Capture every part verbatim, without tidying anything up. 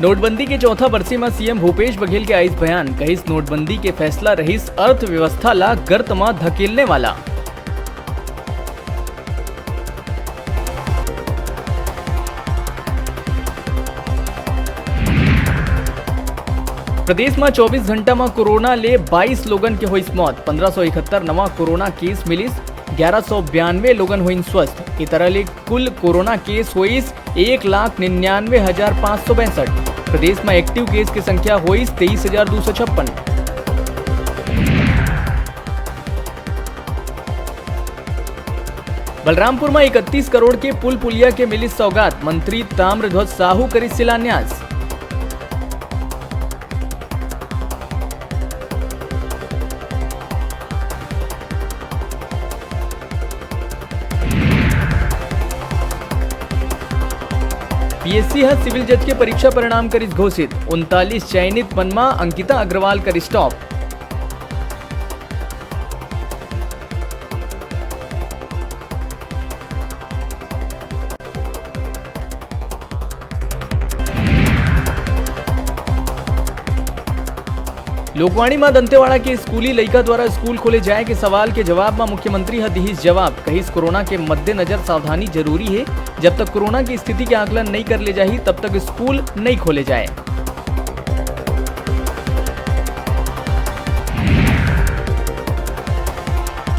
नोटबंदी के चौथा बरसी म सीएम भूपेश बघेल के आइस बयान, कहिस नोटबंदी के फैसला रहिस अर्थव्यवस्था ला गर्त म धकेलने वाला। प्रदेश म चौबीस घंटा म कोरोना ले बाईस लोगन के होइस मौत, पंद्रह सौ इकहत्तर नवा कोरोना केस मिलिस, ग्यारह सौ बयानवे लोगन होइन स्वस्थ। ए तरह ले कुल कोरोना केस होइस एक लाख निन्यानवे हजार पाँच सौ पैंसठ। प्रदेश म एक्टिव केस के संख्या होइस तेईस हजार दू सौ छप्पन। बलरामपुर म इकतीस करोड़ के पुल पुलिया के मिलिस सौगात, मंत्री ताम्रध्वज साहू करिस शिलान्यास। पीएससी ह सिविल जज के परीक्षा परिणाम करिस घोषित, उनतालीस चयनित मन म अंकिता अग्रवाल करिस टॉप। लोकवाणी म दंतेवाड़ा के स्कूली लइका द्वारा स्कूल खोले जाए के सवाल के जवाब म मुख्यमंत्री ह दिहिस जवाब, कहिस कोरोना के मद्देनजर सावधानी जरूरी हे, जब तक कोरोना की स्थिति के आकलन नइ कर ले जाही, तब तक स्कूल नइ खोले जाए।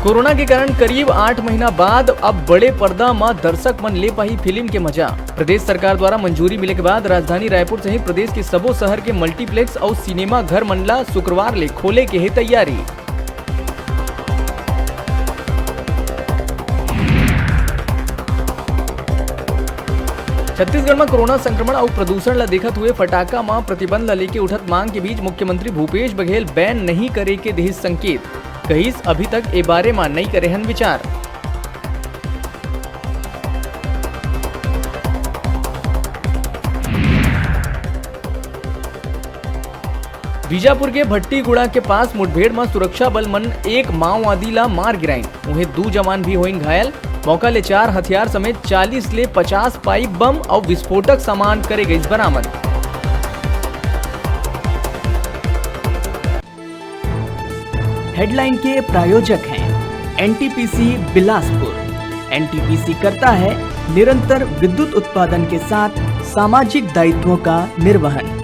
कोरोना के कारण करीब आठ महीना बाद अब बड़े पर्दा म दर्शक मन ले पाही फिल्म के मजा। प्रदेश सरकार द्वारा मंजूरी मिले के बाद राजधानी रायपुर सहित प्रदेश के सबो शहर के मल्टीप्लेक्स अउ सिनेमा घर मन ला शुक्रवार ले खोले के हे तैयारी। छत्तीसगढ़ म कोरोना संक्रमण अउ प्रदूषण ल देखत हुए फटाका म प्रतिबंध ल लेके उठत मांग के बीच मुख्यमंत्री भूपेश बघेल बैन नहीं करे के दिहिस संकेत, कहिस अभी तक ए बारे म नइ करे हन विचार। बीजापुर के भट्टीगुड़ा के पास मुठभेड़ म सुरक्षा बल मन एक माओवादी ला मार गिराइन। उहें दू जवान भी होइन घायल। मौका ले चार हथियार समेत चालीस ले पचास पाइप बम अउ विस्फोटक सामान करे गइस बरामद। हेडलाइन के प्रायोजक हैं एनटीपीसी बिलासपुर। एनटीपीसी करता है निरंतर विद्युत उत्पादन के साथ सामाजिक दायित्वों का निर्वहन।